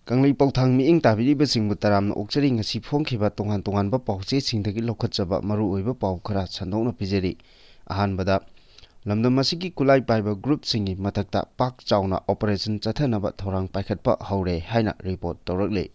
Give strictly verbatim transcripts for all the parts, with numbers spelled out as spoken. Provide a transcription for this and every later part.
ꯀꯪꯂꯩ ꯄꯥꯎꯊꯥꯡ ꯃꯤꯠꯌꯦꯡ ꯇꯥꯕꯤꯔꯤꯕꯁꯤꯡꯕꯨ ꯇꯔꯥꯝꯅ ꯑꯣꯛꯆꯔꯤ꯫ ꯉꯁꯤ ꯐꯣꯡꯈꯤꯕ ꯇꯣꯉꯥꯟ ꯇꯣꯉꯥꯟꯕ ꯄꯥꯎꯆꯦꯁꯤꯡꯗꯒꯤ ꯂꯧꯈꯠꯆꯕ ꯃꯔꯨꯑꯣꯏꯕ ꯄꯥꯎ ꯈꯔ ꯁꯟꯗꯣꯛꯅ ꯄꯤꯖꯔꯤ꯫ ꯑꯍꯥꯟꯕꯗ, ꯂꯝꯗꯝ ꯑꯁꯤꯒꯤ ꯈꯨꯠꯂꯥꯏ ꯄꯥꯏꯕ ꯒ꯭ꯔꯨꯞꯁꯤꯡꯒꯤ ꯃꯊꯛꯇ ꯄꯥꯛ ꯆꯥꯎꯅ ꯑꯣꯄꯔꯦꯁꯟ ꯆꯠꯊꯅꯕ ꯊꯧꯔꯥꯡ ꯄꯥꯏꯈꯠꯄ ꯍꯧꯔꯦ ꯍꯥꯏꯅ ꯔꯤꯄꯣꯔꯠ ꯇꯧꯔꯛꯂꯤ꯫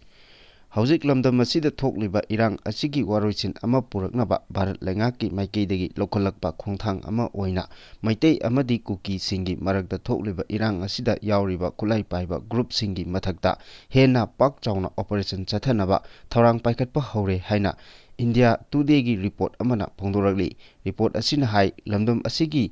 ꯍꯧꯖꯤꯛ ꯂꯝꯗꯝ ꯑꯁꯤꯗ ꯊꯣꯛꯂꯤꯕ ꯏꯔꯥꯡ ꯑꯁꯤꯒꯤ ꯋꯥꯔꯣꯏꯁꯤꯟ ꯑꯃ ꯄꯨꯔꯛꯅꯕ ꯚꯥꯔꯠ ꯂꯩꯉꯥꯛꯀꯤ ꯃꯥꯏꯀꯩꯗꯒꯤ ꯂꯧꯈꯠꯂꯛꯄ ꯈꯣꯡꯊꯥꯡ ꯑꯃ ꯑꯣꯏꯅ ꯃꯩꯇꯩ ꯑꯃꯗꯤ ꯀꯨꯀꯤꯁꯤꯡꯒꯤ ꯃꯔꯛꯇ ꯊꯣꯛꯂꯤꯕ ꯏꯔꯥꯡ ꯑꯁꯤꯗ ꯌꯥꯎꯔꯤꯕ ꯈꯨꯠꯂꯥꯏ ꯄꯥꯏꯕ ꯒ꯭ꯔꯨꯞꯁꯤꯡꯒꯤ ꯃꯊꯛꯇ ꯍꯦꯟꯅ ꯄꯥꯛ ꯆꯥꯎꯅ ꯑꯣꯄꯔꯦꯁꯟ ꯆꯠꯊꯅꯕ ꯊꯧꯔꯥꯡ ꯄꯥꯏꯈꯠꯄ ꯍꯧꯔꯦ ꯍꯥꯏꯅ ꯏꯟꯗꯤꯌꯥ ꯇꯨꯗꯦꯒꯤ ꯔꯤꯄꯣꯔꯠ ꯑꯃꯅ ꯐꯣꯡꯗꯣꯔꯛꯂꯤ꯫ ꯔꯤꯄꯣꯔꯠ ꯑꯁꯤꯅ ꯍꯥꯏ, ꯂꯝꯗꯝ ꯑꯁꯤꯒꯤ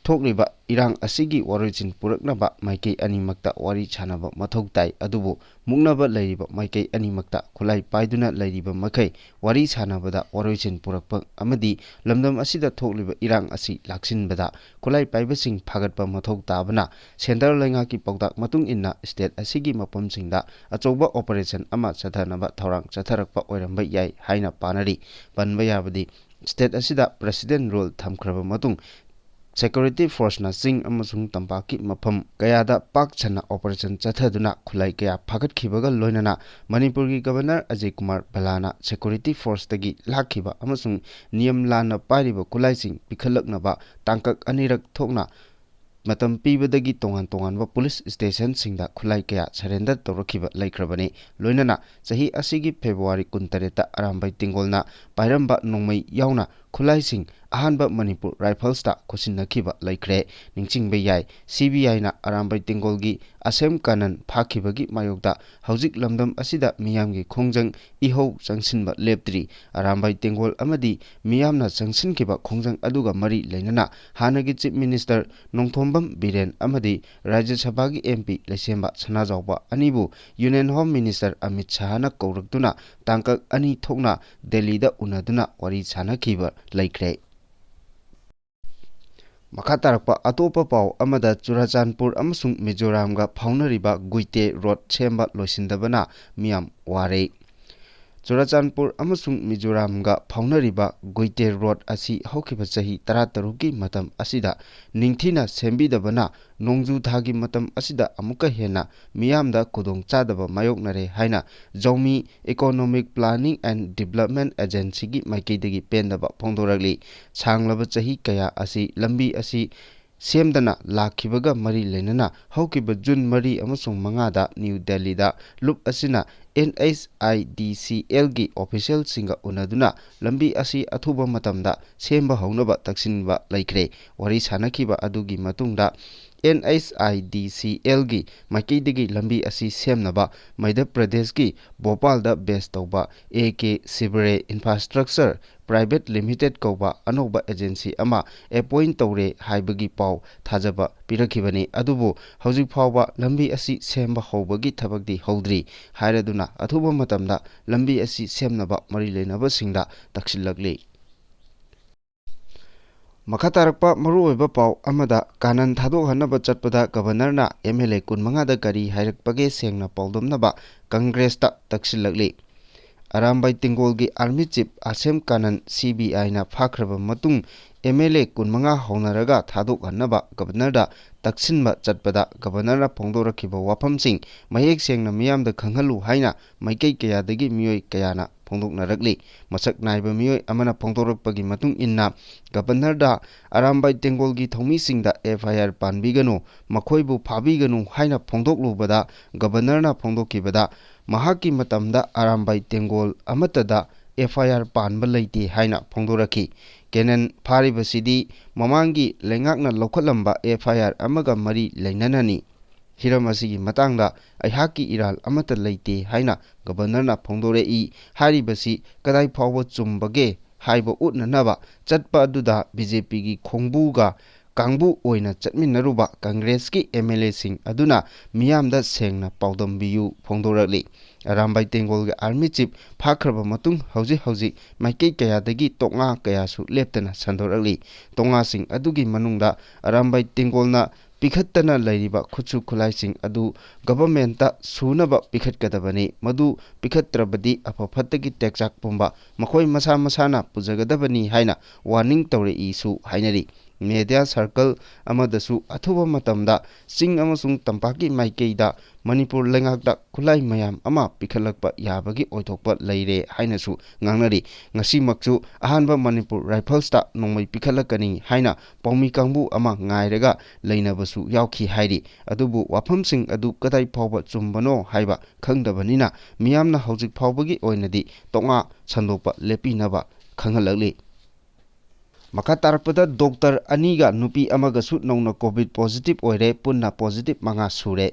ꯊꯣꯛꯂꯤꯕ ꯏꯔꯥꯡ ꯑꯁꯤꯒꯤ ꯋꯥꯔꯣꯏꯁꯤꯟ ꯄꯨꯔꯛꯅꯕ ꯃꯥꯏꯀꯩ ꯑꯅꯤꯃꯛꯇ ꯋꯥꯔꯤ ꯁꯥꯟꯅꯕ ꯃꯊꯧ ꯇꯥꯏ, ꯑꯗꯨꯕꯨ ꯃꯨꯛꯅꯕ ꯂꯩꯔꯤꯕ ꯃꯥꯏꯀꯩ ꯑꯅꯤꯃꯛꯇ ꯈꯨꯠꯂꯥꯏ ꯄꯥꯏꯗꯨꯅ ꯂꯩꯔꯤꯕ ꯃꯈꯩ ꯋꯥꯔꯤ ꯁꯥꯟꯅꯕꯗ ꯋꯥꯔꯣꯏꯁꯤꯟ ꯄꯨꯔꯛꯄ ꯑꯃꯗꯤ ꯂꯝꯗꯝ ꯑꯁꯤꯗ ꯊꯣꯛꯂꯤꯕ ꯏꯔꯥꯡ ꯑꯁꯤ ꯂꯥꯛꯁꯤꯟꯕꯗ ꯈꯨꯠꯂꯥꯏ ꯄꯥꯏꯕꯁꯤꯡ ꯐꯥꯒꯠꯄ ꯃꯊꯧ ꯇꯥꯕꯅ ꯁꯦꯟꯇꯔ ꯂꯩꯉꯥꯛꯀꯤ ꯄꯥꯎꯇꯥꯛ ꯃꯇꯨꯡ ꯏꯟꯅ ꯁ꯭ꯇꯦꯠ ꯑꯁꯤꯒꯤ ꯃꯐꯝꯁꯤꯡꯗ ꯑꯆꯧꯕ ꯑꯣꯄꯔꯦꯁꯟ ꯑꯃ ꯆꯠꯊꯅꯕ ꯊꯧꯔꯥꯡ ꯆꯠꯊꯔꯛꯄ ꯑꯣꯏꯔꯝꯕ ꯌꯥꯏ ꯍꯥꯏꯅ ꯄꯥꯅꯔꯤ꯫ ꯄꯟꯕ ꯌꯥꯕꯗꯤ, ꯁ꯭ꯇꯦꯠ ꯑꯁꯤꯗ ꯄ꯭ꯔꯦꯁꯤꯗꯦꯟ ꯔꯨꯜ ꯊꯝꯈ꯭ꯔꯕ ꯃꯇꯨꯡ ꯁꯦꯀ꯭ꯌꯨꯔꯤꯇꯤ ꯐꯣꯔꯁꯅ ꯆꯤꯡ ꯑꯃꯁꯨꯡ ꯇꯝꯄꯥꯛꯀꯤ ꯃꯐꯝ ꯀꯌꯥꯗ ꯄꯥꯛ ꯁꯟꯅ ꯑꯣꯄꯔꯦꯁꯟ ꯆꯠꯊꯗꯨꯅ ꯈꯨꯠꯂꯥꯏ ꯀꯌꯥ ꯐꯥꯒꯠꯈꯤꯕꯒ ꯂꯣꯏꯅꯅ ꯃꯅꯤꯄꯨꯔꯒꯤ ꯒꯕꯔꯅꯔ ꯑꯖꯌ ꯀꯨꯃꯥꯔ ꯚꯜꯂꯥꯅ ꯁꯦꯀ꯭ꯌꯨꯔꯤꯇꯤ ꯐꯣꯔꯁꯇꯒꯤ ꯂꯥꯛꯈꯤꯕ ꯑꯃꯁꯨꯡ ꯅꯤꯌꯝ ꯂꯥꯟꯅ ꯄꯥꯏꯔꯤꯕ ꯈꯨꯠꯂꯥꯏꯁꯤꯡ ꯄꯤꯈꯠꯂꯛꯅꯕ ꯇꯥꯡꯀꯛ ꯑꯅꯤꯔꯛ ꯊꯣꯛꯅ ꯃꯇꯝ ꯄꯤꯕꯗꯒꯤ ꯇꯣꯉꯥꯟ ꯇꯣꯉꯥꯟꯕ ꯄꯨꯂꯤꯁ ꯁ꯭ꯇꯦꯁꯟꯁꯤꯡꯗ ꯈꯨꯠꯂꯥꯏ ꯀꯌꯥ ꯁꯔꯦꯟꯗꯔ ꯇꯧꯔꯛꯈꯤꯕ ꯂꯩꯈ꯭ꯔꯕꯅꯤ꯫ ꯂꯣꯏꯅꯅ ꯆꯍꯤ ꯑꯁꯤꯒꯤ ꯐꯦꯕ꯭ꯔꯨꯋꯥꯔꯤ ꯀꯨꯟꯇꯔꯦꯠꯇ ꯑꯔꯥꯝꯕꯥꯏ ꯇꯦꯡꯒꯣꯜꯅ ꯄꯥꯏꯔꯝꯕ ꯅꯣꯡꯃꯩ ꯌꯥꯎꯅ ꯈꯨꯠꯂꯥꯏꯁꯤꯡ ꯑꯍꯥꯟꯕ ꯃꯅꯤꯄꯨꯔ ꯔꯥꯏꯐꯜꯁꯇ ꯈꯨꯠꯁꯤꯟꯅꯈꯤꯕ ꯂꯩꯈ꯭ꯔꯦ꯫ ꯅꯤꯡꯁꯤꯡꯕ ꯌꯥꯏ, ꯁꯤ ꯕꯤ ꯑꯥꯏꯅ ꯑꯔꯥꯝꯕꯥꯏ ꯇꯦꯡꯒꯣꯜꯒꯤ ꯑꯁꯦꯝ ꯀꯥꯅꯟ ꯐꯥꯈꯤꯕꯒꯤ ꯃꯥꯌꯣꯛꯇ ꯍꯧꯖꯤꯛ ꯂꯝꯗꯝ ꯑꯁꯤꯗ ꯃꯤꯌꯥꯝꯒꯤ ꯈꯣꯡꯖꯪ ꯏꯍꯧ ꯆꯪꯁꯤꯟꯕ ꯂꯦꯞꯇ꯭ꯔꯤ꯫ ꯑꯔꯥꯝꯕꯥꯏ ꯇꯦꯡꯒꯣꯜ ꯑꯃꯗꯤ ꯃꯤꯌꯥꯝꯅ ꯆꯪꯁꯤꯟꯈꯤꯕ ꯈꯣꯡꯖꯪ ꯑꯗꯨꯒ ꯃꯔꯤ ꯂꯩꯅꯅ ꯍꯥꯟꯅꯒꯤ ꯆꯤꯐ ꯃꯤꯅꯤꯁꯇꯔ ꯅꯣꯡꯊꯣꯝꯕꯝ ꯕꯤꯔꯦꯟ ꯑꯃꯗꯤ ꯔꯥꯖ꯭ꯌ ꯁꯚꯥꯒꯤ ꯑꯦꯝ ꯄꯤ ꯂꯩꯁꯦꯝꯕ ꯁꯅꯥꯖꯥꯎꯕ ꯑꯅꯤꯕꯨ ꯌꯨꯅꯤꯌꯟ ꯍꯣꯝ ꯃꯤꯅꯤꯁꯇꯔ ꯑꯃꯤꯠ ꯁꯥꯍꯅ ꯀꯧꯔꯛꯇꯨꯅ ꯇꯥꯡꯀꯛ ꯑꯅꯤ ꯊꯣꯛꯅ ꯗꯦꯜꯂꯤꯗ ꯎꯅꯗꯨꯅ ꯋꯥꯔꯤ ꯁꯥꯅꯈꯤꯕ ꯂꯩꯈ꯭ꯔꯦ꯫ ꯃꯈꯥ ꯇꯥꯔꯛꯄ ꯑꯇꯣꯞꯄ ꯄꯥꯎ ꯑꯃꯗ, ꯆꯨꯔꯥꯆꯥꯟꯄꯨꯔ ꯑꯃꯁꯨꯡ ꯃꯤꯖꯣꯔꯥꯝꯒ ꯐꯥꯎꯅꯔꯤꯕ ꯒꯨꯏꯇꯦ ꯔꯣꯗ ꯁꯦꯝꯕ ꯂꯣꯏꯁꯤꯟꯗꯕꯅ ꯃꯤꯌꯥꯝ ꯋꯥꯔꯦ꯫ ꯆꯨꯔꯥꯆꯥꯟꯄꯨꯔ ꯑꯃꯁꯨꯡ ꯃꯤꯖꯣꯔꯥꯝꯒ ꯐꯥꯎꯅꯔꯤꯕ ꯒꯨꯏꯇꯦꯔ ꯔꯣꯗ ꯑꯁꯤ ꯍꯧꯈꯤꯕ ꯆꯍꯤ ꯇꯔꯥꯇꯔꯨꯛꯀꯤ ꯃꯇꯝ ꯑꯁꯤꯗ ꯅꯤꯡꯊꯤꯅ ꯁꯦꯝꯕꯤꯗꯕꯅ ꯅꯣꯡꯖꯨ ꯊꯥꯒꯤ ꯃꯇꯝ ꯑꯁꯤꯗ ꯑꯃꯨꯛꯀ ꯍꯦꯟꯅ ꯃꯤꯌꯥꯝꯗ ꯈꯨꯗꯣꯡꯆꯥꯗꯕ ꯃꯥꯌꯣꯛꯅꯔꯦ ꯍꯥꯏꯅ ꯖꯧꯃꯤ Economic Planning and Development Agencyꯒꯤ ꯃꯥꯏꯀꯩꯗꯒꯤ ꯄꯦꯟꯗꯕ ꯐꯣꯡꯗꯣꯔꯛꯂꯤ꯫ ꯁꯥꯡꯂꯕ ꯆꯍꯤ ꯀꯌꯥ ꯑꯁꯤ ꯂꯝꯕꯤ ꯑꯁꯤ ꯁꯦꯝꯗꯅ ꯂꯥꯛꯈꯤꯕꯒ ꯃꯔꯤ ꯂꯩꯅꯅ ꯍꯧꯈꯤꯕ ꯖꯨꯟ ꯃꯔꯤ ꯑꯃꯁꯨꯡ ꯃꯉꯥꯗ ꯅ꯭ꯌꯨ ꯗꯦꯜꯂꯤꯗ ꯂꯨꯞ ꯑꯁꯤꯅ NHIDCLꯒꯤ officialꯁꯤꯡꯒ ꯎꯅꯗꯨꯅ ꯂꯝꯕꯤ ꯑꯁꯤ ꯑꯊꯨꯕ ꯃꯇꯝꯗ ꯁꯦꯝꯕ ꯍꯧꯅꯕ ꯇꯛꯁꯤꯟꯕ ꯂꯩꯈ꯭ꯔꯦ꯫ ꯋꯥꯔꯤ ꯁꯥꯅꯈꯤꯕ ꯑꯗꯨꯒꯤ ꯃꯇꯨꯡꯗ NHIDCLꯒꯤ ꯃꯥꯏꯀꯩꯗꯒꯤ ꯂꯝꯕꯤ ꯑꯁꯤ ꯁꯦꯝꯅꯕ ꯃꯙ꯭ꯌ ꯄ꯭ꯔꯗꯦꯁꯀꯤ ꯚꯣꯄꯥꯜꯗ base ꯇꯧꯕ AK Shivray Infrastructure Private Limited ꯀꯧꯕ ꯑꯅꯧꯕ agency ꯑꯃ appoint ꯇꯧꯔꯦ ꯍꯥꯏꯕꯒꯤ ꯄꯥꯎ ꯊꯥꯖꯕ ꯄꯤꯔꯛꯈꯤꯕꯅꯤ꯫ ꯑꯗꯨꯕꯨ ꯍꯧꯖꯤꯛ ꯐꯥꯎꯕ ꯂꯝꯕꯤ ꯑꯁꯤ ꯁꯦꯝꯕ ꯍꯧꯕꯒꯤ ꯊꯕꯛꯇꯤ ꯍꯧꯗ꯭ꯔꯤ ꯍꯥꯏꯔꯗꯨꯅ ꯑꯊꯨꯕ ꯃꯇꯝꯗ ꯂꯝꯕꯤ ꯑꯁꯤ ꯁꯦꯝꯅꯕ ꯃꯔꯤ ꯂꯩꯅꯕꯁꯤꯡꯗ ꯇꯛꯁꯤꯜꯂꯛꯂꯤ꯫ ꯃꯈꯥ ꯇꯥꯔꯛꯄ ꯃꯔꯨꯑꯣꯏꯕ ꯄꯥꯎ ꯑꯃꯗ, ꯀꯥꯅꯟ ꯊꯥꯗꯣꯛꯍꯟꯅꯕ ꯆꯠꯄꯗ ꯒꯕꯔꯅꯔꯅ MLA ꯀꯨꯟꯃꯉꯥꯗ ꯀꯔꯤ ꯍꯥꯏꯔꯛꯄꯒꯦ ꯁꯦꯡꯅ ꯄꯥꯎꯗꯝꯅꯕ ꯀꯪꯒ꯭ꯔꯦꯁꯇ ꯇꯛꯁꯤꯜꯂꯛꯂꯤ꯫ ꯑꯔꯥꯝꯕꯥꯏ ꯇꯦꯡꯒꯣꯜꯒꯤ army chief ꯑꯁꯦꯝ ꯀꯥꯅꯟ CBIꯅ ꯐꯥꯈ꯭ꯔꯕ ꯃꯇꯨꯡ MLA ꯀꯨꯟꯃꯉꯥ ꯍꯧꯅꯔꯒ ꯊꯥꯗꯣꯛꯍꯟꯅꯕ ꯒꯕꯔꯅꯔꯗ ꯇꯛꯁꯤꯟꯕ ꯆꯠꯄꯗ ꯒꯕꯔꯅꯔꯅ ꯐꯣꯡꯗꯣꯔꯛꯈꯤꯕ ꯋꯥꯐꯝꯁꯤꯡ ꯃꯌꯦꯛ ꯁꯦꯡꯅ ꯃꯤꯌꯥꯝꯗ ꯈꯪꯍꯜꯂꯨ ꯍꯥꯏꯅ ꯃꯥꯏꯀꯩ ꯀꯌꯥꯗꯒꯤ ꯃꯤꯑꯣꯏ ꯀꯌꯥꯅ ꯐꯣꯡꯗꯣꯛꯅꯔꯛꯂꯤ꯫ ꯃꯁꯛ ꯅꯥꯏꯕ ꯃꯤꯑꯣꯏ ꯑꯃꯅ ꯐꯣꯡꯗꯣꯔꯛꯄꯒꯤ ꯃꯇꯨꯡ ꯏꯟꯅ, ꯒꯕꯔꯅꯔꯗ ꯑꯔꯥꯝꯕꯥꯏ ꯇꯦꯡꯒꯣꯜꯒꯤ ꯊꯧꯃꯤꯁꯤꯡꯗ FIR ꯄꯥꯟꯕꯤꯒꯅꯨ, ꯃꯈꯣꯏꯕꯨ ꯐꯥꯕꯤꯒꯅꯨ ꯍꯥꯏꯅ ꯐꯣꯡꯗꯣꯛꯂꯨꯕꯗ, ꯒꯕꯔꯅꯔꯅ ꯐꯣꯡꯗꯣꯛꯈꯤꯕꯗ, ꯃꯍꯥꯛꯀꯤ ꯃꯇꯝꯗ ꯑꯔꯥꯝꯕꯥꯏ ꯇꯦꯡꯒꯣꯜ ꯑꯃꯠꯇꯗ FIR ꯄꯥꯟꯕ ꯂꯩꯇꯦ ꯍꯥꯏꯅ ꯐꯣꯡꯗꯣꯔꯛꯈꯤ꯫ ꯀꯦꯅꯟ ꯐꯥꯔꯤꯕꯁꯤꯗꯤ ꯃꯃꯥꯡꯒꯤ ꯂꯩꯉꯥꯛꯅ ꯂꯧꯈꯠꯂꯝꯕ FIR ꯑꯃꯒ ꯃꯔꯤ ꯂꯩꯅꯅꯅꯤ꯫ ꯍꯤꯔꯝ ꯑꯁꯤꯒꯤ ꯃꯇꯥꯡꯗ ꯑꯩꯍꯥꯛꯀꯤ ꯏꯔꯥꯜ ꯑꯃꯠꯇ ꯂꯩꯇꯦ ꯍꯥꯏꯅ ꯒꯕꯔꯅꯔꯅ ꯐꯣꯡꯗꯣꯔꯛꯏ꯫ ꯍꯥꯏꯔꯤꯕꯁꯤ ꯀꯗꯥꯏ ꯐꯥꯎꯕ ꯆꯨꯝꯕꯒꯦ ꯍꯥꯏꯕ ꯎꯠꯅꯅꯕ ꯆꯠꯄ ꯑꯗꯨꯗ BJPꯒꯤ ꯈꯣꯡꯕꯨꯒ ꯀꯥꯡꯕꯨ ꯑꯣꯏꯅ ꯆꯠꯃꯤꯟꯅꯔꯨꯕ ꯀꯪꯒ꯭ꯔꯦꯁꯀꯤ MLAꯁꯤꯡ ꯑꯗꯨꯅ ꯃꯤꯌꯥꯝꯗ ꯁꯦꯡꯅ ꯄꯥꯎꯗꯝꯕꯤꯌꯨ ꯐꯣꯡꯗꯣꯔꯛꯂꯤ꯫ ꯑꯔꯥꯝꯕꯥꯏ ꯇꯦꯡꯒꯣꯜꯒꯤ army chief ꯐꯥꯈ꯭ꯔꯕ ꯃꯇꯨꯡ ꯍꯧꯖꯤꯛ ꯍꯧꯖꯤꯛ ꯃꯥꯏꯀꯩ ꯀꯌꯥꯗꯒꯤ ꯇꯣꯛꯉꯥ ꯀꯌꯥꯁꯨ ꯂꯦꯞꯇꯅ ꯁꯟꯗꯣꯔꯛꯂꯤ꯫ ꯇꯣꯛꯉꯥꯁꯤꯡ ꯑꯗꯨꯒꯤ ꯃꯅꯨꯡꯗ ꯑꯔꯥꯝꯕꯥꯏ ꯇꯦꯡꯒꯣꯜꯅ ꯄꯤꯈꯠꯇꯅ ꯂꯩꯔꯤꯕ ꯈꯨꯠꯁꯨ ꯈꯨꯠꯂꯥꯏꯁꯤꯡ ꯑꯗꯨ ꯒꯚꯔꯟꯃꯦꯟꯠꯇ ꯁꯨꯅꯕ ꯄꯤꯈꯠꯀꯗꯕꯅꯤ꯫ ꯃꯗꯨ ꯄꯤꯈꯠꯇ꯭ꯔꯕꯗꯤ ꯑꯐ ꯐꯠꯇꯒꯤ ꯇꯦꯛꯆꯥꯛ ꯄꯨꯝꯕ ꯃꯈꯣꯏ ꯃꯁꯥ ꯃꯁꯥꯅ ꯄꯨꯖꯒꯗꯕꯅꯤ ꯍꯥꯏꯅ ꯋꯥꯔꯅꯤꯡ ꯇꯧꯔꯛꯏꯁꯨ ꯍꯥꯏꯅꯔꯤ꯫ ꯃꯦꯗꯤꯌꯥ ꯁꯔꯀꯜ ꯑꯃꯗꯁꯨ ꯑꯊꯨꯕ ꯃꯇꯝꯗ ꯆꯤꯡ ꯑꯃꯁꯨꯡ ꯇꯝꯄꯥꯛꯀꯤ ꯃꯥꯏꯀꯩꯗ ꯃꯅꯤꯄꯨꯔ ꯂꯩꯉꯥꯛꯇ ꯈꯨꯠꯂꯥꯏ ꯃꯌꯥꯝ ꯑꯃ ꯄꯤꯈꯠꯂꯛꯄ ꯌꯥꯕꯒꯤ ꯑꯣꯏꯊꯣꯛꯄ ꯂꯩꯔꯦ ꯍꯥꯏꯅꯁꯨ ꯉꯥꯡꯅꯔꯤ꯫ ꯉꯁꯤꯃꯛꯁꯨ ꯑꯍꯥꯟꯕ ꯃꯅꯤꯄꯨꯔ ꯔꯥꯏꯐꯜꯁꯇ ꯅꯣꯡꯃꯩ ꯄꯤꯈꯠꯂꯛꯀꯅꯤ ꯍꯥꯏꯅ ꯄꯥꯎꯃꯤ ꯀꯥꯡꯕꯨ ꯑꯃ ꯉꯥꯏꯔꯒ ꯂꯩꯅꯕꯁꯨ ꯌꯥꯎꯈꯤ ꯍꯥꯏꯔꯤ꯫ ꯑꯗꯨꯕꯨ ꯋꯥꯐꯝꯁꯤꯡ ꯑꯗꯨ ꯀꯗꯥꯏ ꯐꯥꯎꯕ ꯆꯨꯝꯕꯅꯣ ꯍꯥꯏꯕ ꯈꯪꯗꯕꯅꯤꯅ ꯃꯤꯌꯥꯝꯅ ꯍꯧꯖꯤꯛ ꯐꯥꯎꯕꯒꯤ ꯑꯣꯏꯅꯗꯤ ꯇꯣꯉꯥ ꯁꯟꯗꯣꯛꯄ ꯂꯦꯞꯄꯤꯅꯕ ꯈꯪꯍꯜꯂꯛꯂꯤ꯫ ꯃꯈꯥ ꯇꯥꯔꯛꯄꯗ ꯗꯣꯛꯇꯔ ꯑꯅꯤꯒ ꯅꯨꯄꯤ ꯑꯃꯒꯁꯨ ꯅꯧꯅ ꯀꯣꯚꯤꯗ ꯄꯣꯖꯤꯇꯤꯚ ꯑꯣꯏꯔꯦ, ꯄꯨꯟꯅ ꯄꯣꯖꯤꯇꯤꯚ ꯃꯉꯥ ꯁꯨꯔꯦ꯫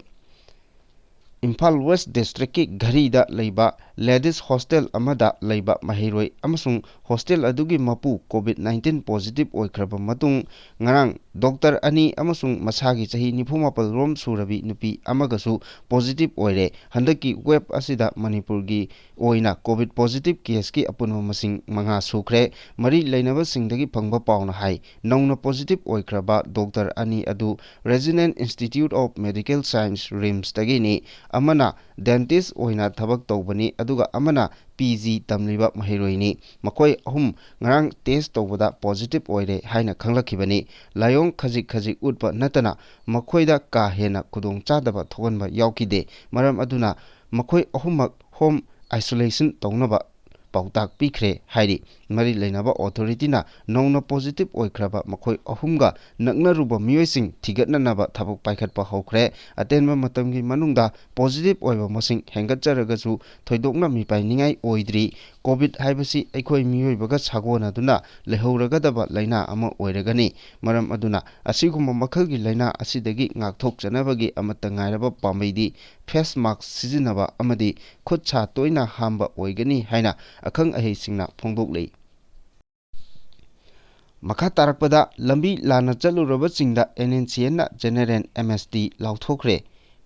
ꯏꯝꯐꯥꯜ ꯋꯦꯁ ꯗꯤꯁꯇ꯭ꯔꯤꯛꯀꯤ ꯘꯔꯤꯗ ꯂꯩꯕ ꯂꯦꯗꯤꯁ ꯍꯣꯁꯇꯦꯜ ꯑꯃꯗ ꯂꯩꯕ ꯃꯍꯩꯔꯣꯏ ꯑꯃꯁꯨꯡ ꯍꯣꯁꯇꯦꯜ ꯑꯗꯨꯒꯤ ꯃꯄꯨ ꯀꯣꯚꯤꯗ ꯅꯥꯏꯟꯇꯤꯟ ꯄꯣꯖꯤꯇꯤꯚ ꯑꯣꯏꯈ꯭ꯔꯕ ꯃꯇꯨꯡ, ꯉꯔꯥꯡ ꯗꯣꯛꯇꯔ ꯑꯅꯤ ꯑꯃꯁꯨꯡ ꯃꯁꯥꯒꯤ ꯆꯍꯤ ꯅꯤꯐꯨ ꯃꯥꯄꯜ ꯔꯣꯝ ꯁꯨꯔꯕꯤ ꯅꯨꯄꯤ ꯑꯃꯒꯁꯨ ꯄꯣꯖꯤꯇꯤꯚ ꯑꯣꯏꯔꯦ꯫ ꯍꯟꯗꯛꯀꯤ ꯋꯦꯕ ꯑꯁꯤꯗ ꯃꯅꯤꯄꯨꯔꯒꯤ ꯑꯣꯏꯅ ꯀꯣꯚꯤꯗ ꯄꯣꯖꯤꯇꯤꯚ ꯀꯦꯁꯀꯤ ꯑꯄꯨꯟꯕ ꯃꯁꯤꯡ ꯃꯉꯥ ꯁꯨꯈ꯭ꯔꯦ꯫ ꯃꯔꯤ ꯂꯩꯅꯕꯁꯤꯡꯗꯒꯤ ꯐꯪꯕ ꯄꯥꯎꯅ ꯍꯥꯏ, ꯅꯧꯅ ꯄꯣꯖꯤꯇꯤꯚ ꯑꯣꯏꯈ꯭ꯔꯕ ꯗꯣꯛꯇꯔ ꯑꯅꯤ ꯑꯗꯨ ꯔꯦꯖꯤꯅꯦꯟ ꯏꯟꯁꯇꯤꯇ꯭ꯌꯨꯠ ꯑꯣꯐ ꯃꯦꯗꯤꯀꯦꯜ ꯁꯥꯏꯟꯁ, ꯔꯤꯝꯁꯇꯒꯤꯅꯤ꯫ ꯑꯃꯅ ꯗꯦꯟꯇꯤꯁ ꯑꯣꯏꯅ ꯊꯕꯛ ꯇꯧꯕꯅꯤ, ꯑꯗꯨꯒ ꯑꯃꯅ ꯄꯤ ꯖꯤ ꯇꯝꯂꯤꯕ ꯃꯍꯩꯔꯣꯏꯅꯤ꯫ ꯃꯈꯣꯏ ꯑꯍꯨꯝ ꯉꯔꯥꯡ ꯇꯦꯁ ꯇꯧꯕꯗ ꯄꯣꯖꯤꯇꯤꯚ ꯑꯣꯏꯔꯦ ꯍꯥꯏꯅ ꯈꯪꯂꯛꯈꯤꯕꯅꯤ꯫ ꯂꯥꯏꯑꯣꯡ ꯈꯖꯤꯛ ꯈꯖꯤꯛ ꯎꯠꯄ ꯅꯠꯇꯅ ꯃꯈꯣꯏꯗ ꯀꯥ ꯍꯦꯟꯅ ꯈꯨꯗꯣꯡꯆꯥꯗꯕ ꯊꯣꯛꯍꯟꯕ ꯌꯥꯎꯈꯤꯗꯦ꯫ ꯃꯔꯝ ꯑꯗꯨꯅ ꯃꯈꯣꯏ ꯑꯍꯨꯝꯃꯛ ꯍꯣꯝ ꯑꯥꯏꯁꯣꯂꯦꯁꯟ ꯇꯧꯅꯕ ꯄꯥꯎꯇꯥꯛ ꯄꯤꯈ꯭ꯔꯦ ꯍꯥꯏꯔꯤ꯫ ꯃꯔꯤ ꯂꯩꯅꯕ ꯑꯣꯊꯣꯔꯤꯇꯤꯅ ꯅꯧꯅ ꯄꯣꯖꯤꯇꯤꯚ ꯑꯣꯏꯈ꯭ꯔꯕ ꯃꯈꯣꯏ ꯑꯍꯨꯝꯒ ꯅꯛꯅꯔꯨꯕ ꯃꯤꯑꯣꯏꯁꯤꯡ ꯊꯤꯒꯠꯅꯅꯕ ꯊꯕꯛ ꯄꯥꯏꯈꯠꯄ ꯍꯧꯈ꯭ꯔꯦ꯫ ꯑꯇꯦꯟꯕ ꯃꯇꯝꯒꯤ ꯃꯅꯨꯡꯗ ꯄꯣꯖꯤꯇꯤꯚ ꯑꯣꯏꯕ ꯃꯁꯤꯡ ꯍꯦꯟꯒꯠꯆꯔꯒꯁꯨ ꯊꯣꯏꯗꯣꯛꯅ ꯃꯤꯄꯥꯏꯅꯤꯡꯉꯥꯏ ꯑꯣꯏꯗ꯭ꯔꯤ꯫ ꯀꯣꯚꯤꯗ ꯍꯥꯏꯕꯁꯤ ꯑꯩꯈꯣꯏ ꯃꯤꯑꯣꯏꯕꯒ ꯁꯥꯒꯣꯟꯅꯗꯨꯅ ꯂꯩꯍꯧꯔꯒꯗꯕ ꯂꯥꯏꯅꯥ ꯑꯃ ꯑꯣꯏꯔꯒꯅꯤ꯫ ꯃꯔꯝ ꯑꯗꯨꯅ ꯑꯁꯤꯒꯨꯝꯕ ꯃꯈꯜꯒꯤ ꯂꯥꯏꯅꯥ ꯑꯁꯤꯗꯒꯤ ꯉꯥꯛꯊꯣꯛꯆꯅꯕꯒꯤ ꯑꯃꯠꯇ ꯉꯥꯏꯔꯕ ꯄꯥꯝꯕꯩꯗꯤ ꯐꯦꯁ ꯃꯥꯛꯁ ꯁꯤꯖꯤꯟꯅꯕ ꯑꯃꯗꯤ ꯈꯨꯠ ꯁꯥ ꯇꯣꯏꯅ ꯍꯥꯝꯕ ꯑꯣꯏꯒꯅꯤ ꯍꯥꯏꯅ ꯑꯈꯪ ꯑꯍꯩꯁꯤꯡꯅ ꯐꯣꯡꯗꯣꯛꯂꯤ꯫ ꯃꯈꯥ ꯇꯥꯔꯛꯄꯗ ꯂꯝꯕꯤ ꯂꯥꯟꯅ ꯆꯠꯂꯨꯔꯕꯁꯤꯡꯗ ꯑꯦꯟ ꯑꯦꯟ ꯁꯤ ꯑꯦꯟꯅ ꯖꯦꯅꯦꯔꯦꯜ ꯑꯦꯝ ꯑꯦꯁ ꯇꯤ ꯂꯥꯎꯊꯣꯛꯈ꯭ꯔꯦ꯫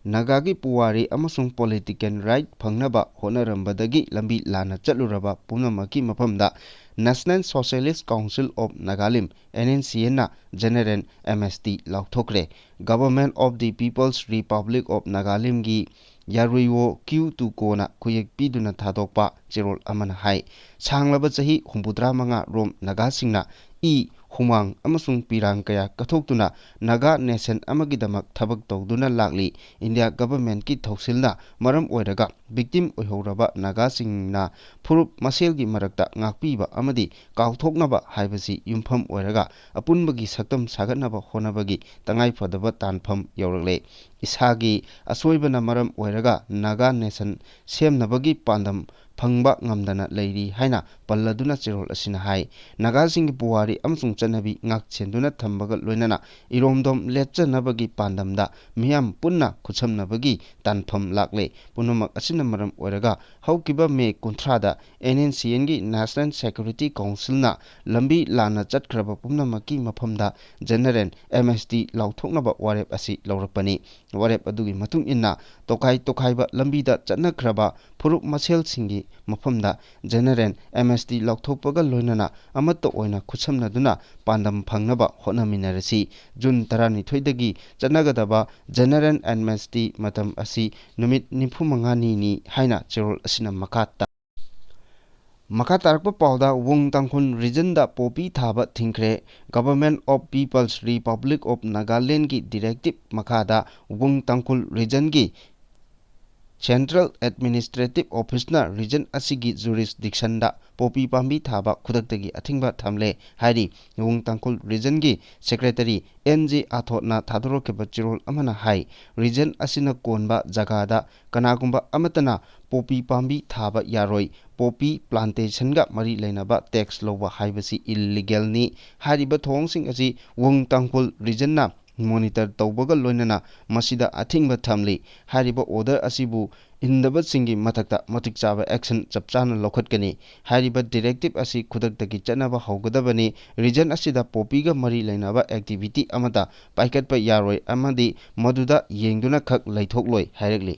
ꯅꯥꯒꯥꯒꯤ ꯄꯨꯋꯥꯔꯤ ꯑꯃꯁꯨꯡ ꯄꯣꯂꯤꯇꯤꯀꯦꯜ ꯔꯥꯏꯠ ꯐꯪꯅꯕ ꯍꯣꯠꯅꯔꯝꯕꯗꯒꯤ ꯂꯝꯕꯤ ꯂꯥꯟꯅ ꯆꯠꯂꯨꯔꯕ ꯄꯨꯝꯅꯃꯛꯀꯤ ꯃꯐꯝꯗ National Socialist Council of Nagalim, NNCN, ꯅ general amnesty ꯂꯥꯎꯊꯣꯛꯈ꯭ꯔꯦ꯫ Government of the People's Republic of Nagalimꯒꯤ ꯌꯥꯔꯨꯏꯋꯣ ꯀ꯭ꯌꯨ ꯇꯨꯀꯣꯅ ꯈꯨꯌꯦꯛ ꯄꯤꯗꯨꯅ ꯊꯥꯗꯣꯛꯄ ꯆꯦꯔꯣꯜ ꯑꯃꯅ ꯍꯥꯏ, ꯁꯥꯡꯂꯕ ꯆꯍꯤ ꯍꯨꯝꯐꯨꯇꯔꯥ ꯃꯉꯥ ꯔꯣꯝ ꯅꯥꯒꯥꯁꯤꯡꯅ ꯏ, ꯍꯨꯃꯥꯡ ꯑꯃꯁꯨꯡ ꯄꯤꯔꯥꯡ ꯀꯌꯥ ꯀꯠꯊꯣꯛꯇꯨꯅ ꯅꯥꯒꯥ ꯅꯦꯁꯟ ꯑꯃꯒꯤꯗꯃꯛ ꯊꯕꯛ ꯇꯧꯗꯨꯅ ꯂꯥꯛꯂꯤ꯫ ꯏꯟꯗꯤꯌꯥ ꯒꯚꯔꯟꯃꯦꯟꯠꯀꯤ ꯊꯧꯁꯤꯜꯅ ꯃꯔꯝ ꯑꯣꯏꯔꯒ ꯚꯤꯛꯇꯤꯝ ꯑꯣꯏꯍꯧꯔꯕ ꯅꯥꯒꯥꯁꯤꯡꯅ ꯐꯨꯔꯨꯞ ꯃꯁꯦꯜꯒꯤ ꯃꯔꯛꯇ ꯉꯥꯛꯄꯤꯕ ꯑꯃꯗꯤ ꯀꯥꯎꯊꯣꯛꯅꯕ ꯍꯥꯏꯕꯁꯤ ꯌꯨꯝꯐꯝ ꯑꯣꯏꯔꯒ ꯑꯄꯨꯟꯕꯒꯤ ꯁꯛꯇꯝ ꯁꯥꯒꯠꯅꯕ ꯍꯣꯠꯅꯕꯒꯤ ꯇꯉꯥꯏꯐꯗꯕ ꯇꯥꯟꯐꯝ ꯌꯧꯔꯛꯂꯦ꯫ ꯏꯁꯥꯒꯤ ꯑꯁꯣꯏꯕꯅ ꯃꯔꯝ ꯑꯣꯏꯔꯒ ꯅꯥꯒꯥ ꯅꯦꯁꯟ ꯁꯦꯝꯅꯕꯒꯤ ꯄꯥꯟꯗꯝ ꯐꯪꯕ ꯉꯝꯗꯅ ꯂꯩꯔꯤ ꯍꯥꯏꯅ ꯄꯜꯂꯗꯨꯅ ꯆꯦꯔꯣꯜ ꯑꯁꯤꯅ ꯍꯥꯏ꯫ ꯅꯥꯒꯥꯁꯤꯡꯒꯤ ꯄꯨꯋꯥꯔꯤ ꯑꯃꯁꯨꯡ ꯆꯠꯅꯕꯤ ꯉꯥꯛ ꯁꯦꯟꯗꯨꯅ ꯊꯝꯕꯒ ꯂꯣꯏꯅꯅ ꯏꯔꯣꯝꯗꯣꯝ ꯂꯦꯞꯆꯅꯕꯒꯤ ꯄꯥꯟꯗꯝꯗ ꯃꯤꯌꯥꯝ ꯄꯨꯟꯅ ꯈꯨꯠꯁꯝꯅꯕꯒꯤ ꯇꯥꯟꯐꯝ ꯂꯥꯛꯂꯦ꯫ ꯄꯨꯝꯅꯃꯛ ꯑꯁꯤꯅ ꯃꯔꯝ ꯑꯣꯏꯔꯒ ꯍꯧꯈꯤꯕ ꯃꯦ ꯀꯨꯟꯊ꯭ꯔꯥꯗ NNCNꯒꯤ National Security Councilꯅ ꯂꯝꯕꯤ ꯂꯥꯟꯅ ꯆꯠꯈ꯭ꯔꯕ ꯄꯨꯝꯅꯃꯛꯀꯤ ꯃꯐꯝꯗ general amnesty ꯂꯥꯎꯊꯣꯛꯅꯕ ꯋꯥꯔꯦꯞ ꯑꯁꯤ ꯂꯧꯔꯛꯄꯅꯤ꯫ ꯋꯥꯔꯦꯞ ꯑꯗꯨꯒꯤ ꯃꯇꯨꯡ ꯏꯟꯅ ꯇꯣꯈꯥꯏ ꯇꯣꯈꯥꯏꯕ ꯂꯝꯕꯤꯗ ꯆꯠꯅꯈ꯭ꯔꯕ ꯐꯨꯔꯨꯞ ꯃꯁꯦꯜꯁꯤꯡꯒꯤ ꯃꯐꯝꯗ general amnesty ꯂꯥꯎꯊꯣꯛꯄꯒ ꯂꯣꯏꯅꯅ ꯑꯃꯠꯇ ꯑꯣꯏꯅ ꯈꯨꯠꯁꯝꯅꯗꯨꯅ ꯄꯥꯟꯗꯝ ꯐꯪꯅꯕ ꯍꯣꯠꯅꯃꯤꯟꯅꯔꯁꯤ꯫ ꯖꯨꯟ ꯇꯔꯥꯅꯤꯊꯣꯏꯗꯒꯤ ꯆꯠꯅꯒꯗꯕ general amnesty ꯃꯇꯝ ꯑꯁꯤ ꯅꯨꯃꯤꯠ ꯅꯤꯐꯨ ꯃꯉꯥꯅꯤꯅꯤ ꯍꯥꯏꯅ ꯆꯦꯔꯣꯜ ꯑꯁꯤꯅ ꯃꯈꯥ ꯇꯥ-, ꯃꯈꯥ ꯇꯥꯔꯛꯄ ꯄꯥꯎꯗ, ꯋꯨꯡ ꯇꯥꯡꯈꯨꯜ regionꯗ ꯄꯣꯄꯤ ꯊꯥꯕ ꯊꯤꯡꯈ꯭ꯔꯦ꯫ Government of People's Republic of Nagalandꯒꯤ directive ꯃꯈꯥꯗ ꯋꯨꯡ ꯇꯥꯡꯈꯨꯜ regionꯒꯤ Central Administrative Officeꯅ region ꯑꯁꯤꯒꯤ jurisdictionꯗ ꯄꯣꯄꯤ ꯄꯥꯝꯕꯤ ꯊꯥꯕ ꯈꯨꯗꯛꯇꯒꯤ ꯑꯊꯤꯡꯕ ꯊꯝꯂꯦ ꯍꯥꯏꯔꯤ꯫ ꯋꯨꯡ ꯇꯥꯡꯈꯨꯜ regionꯒꯤ secretary N J ꯑꯥꯊꯣꯠꯅ ꯊꯥꯗꯣꯔꯛꯈꯤꯕ ꯆꯦꯔꯣꯜ ꯑꯃꯅ ꯍꯥꯏ, region ꯑꯁꯤꯅ ꯀꯣꯟꯕ ꯖꯒꯥꯗ ꯀꯅꯥꯒꯨꯝꯕ ꯑꯃꯠꯇꯅ ꯄꯣꯄꯤ ꯄꯥꯝꯕꯤ ꯊꯥꯕ ꯌꯥꯔꯣꯏ꯫ ꯄꯣꯄꯤ plantationꯒ ꯃꯔꯤ ꯂꯩꯅꯕ tax ꯂꯧꯕ ꯍꯥꯏꯕꯁꯤ illegalꯅꯤ꯫ ꯍꯥꯏꯔꯤꯕ ꯊꯧꯑꯣꯡꯁꯤꯡ ꯑꯁꯤ ꯋꯨꯡ ꯇꯥꯡꯈꯨꯜ regionꯅ ꯃꯣꯅꯤꯇꯔ ꯇꯧꯕꯒ ꯂꯣꯏꯅꯅ ꯃꯁꯤꯗ ꯑꯊꯤꯡꯕ ꯊꯝꯂꯤ꯫ ꯍꯥꯏꯔꯤꯕ ꯑꯣꯔꯗꯔ ꯑꯁꯤꯕꯨ ꯏꯟꯗꯕꯁꯤꯡꯒꯤ ꯃꯊꯛꯇ ꯃꯇꯤꯛ ꯆꯥꯕ ꯑꯦꯛꯁꯟ ꯆꯞ ꯆꯥꯅ ꯂꯧꯈꯠꯀꯅꯤ꯫ ꯍꯥꯏꯔꯤꯕ ꯗꯤꯔꯦꯛꯇꯤꯚ ꯑꯁꯤ ꯈꯨꯗꯛꯇꯒꯤ ꯆꯠꯅꯕ ꯍꯧꯒꯗꯕꯅꯤ꯫ ꯔꯤꯖꯟ ꯑꯁꯤꯗ ꯄꯣꯄꯤꯒ ꯃꯔꯤ ꯂꯩꯅꯕ ꯑꯦꯛꯇꯤꯚꯤꯇꯤ ꯑꯃꯠꯇ ꯄꯥꯏꯈꯠꯄ ꯌꯥꯔꯣꯏ ꯑꯃꯗꯤ ꯃꯗꯨꯗ ꯌꯦꯡꯗꯨꯅ ꯈꯛ ꯂꯩꯊꯣꯛꯂꯣꯏ ꯍꯥꯏꯔꯛꯂꯤ꯫